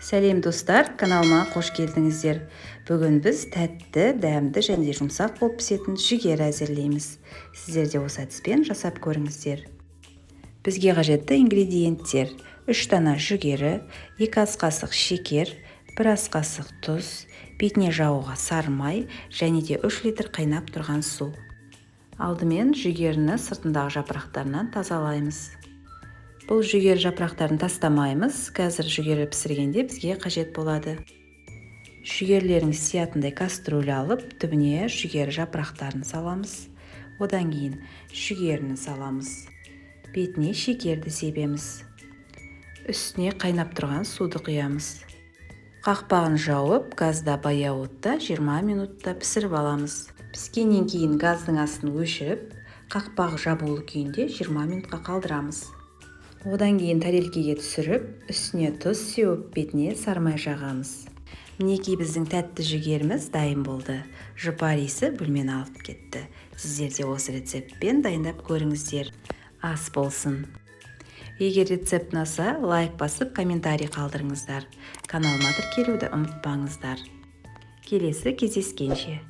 Сәлем, достар! Каналыма қош келдіңіздер! Бүгін біз тәтті, дәмді және де жұмсақ болып пісетін жүгері әзірлейміз. Сіздер де осы әдіспен жасап көріңіздер. Бізге қажетті ингредиенттер: 3 дана жүгері, 2 ас қасық шекер, 1 ас қасық тұз, бетіне жағуға сары май және де 3 литр қайнап тұрған су. Алдымен жүгеріні сыртындағы жапырақтарынан тазалаймыз. Бұл жүгері жапырақтарын тастамаймыз, қазір жүгері пісіргенде бізге қажет болады. Жүгерілеріңіз сиятындай кастрюль алып, түбіне жүгері жапырақтарын саламыз. Одан кейін жүгеріні саламыз. Бетіне шекерді себеміз. Үстіне қайнап тұрған суды құямыз. Қақпағын жауып, газда баяу отта 20 минутта пісіріп аламыз. Піскеннен кейін газдың астын өшіріп, қақпағы жабулы күйінде 20 минутқа қалдырамыз. Одан кейін тарелкеге түсіріп, үстіне тұз сеуіп, бетіне сары май жағамыз. Мінекей, біздің тәтті жүгеріміз дайын болды. Жұпар иісі бөлмені алып кетті. Сіздер де осы рецептпен дайындап көріңіздер. Ас болсын! Егер рецепт ұнаса, лайк басып, комментарий қалдырыңыздар. Каналыма тіркелуді ұмытпаңыздар. Келесі кездескенше!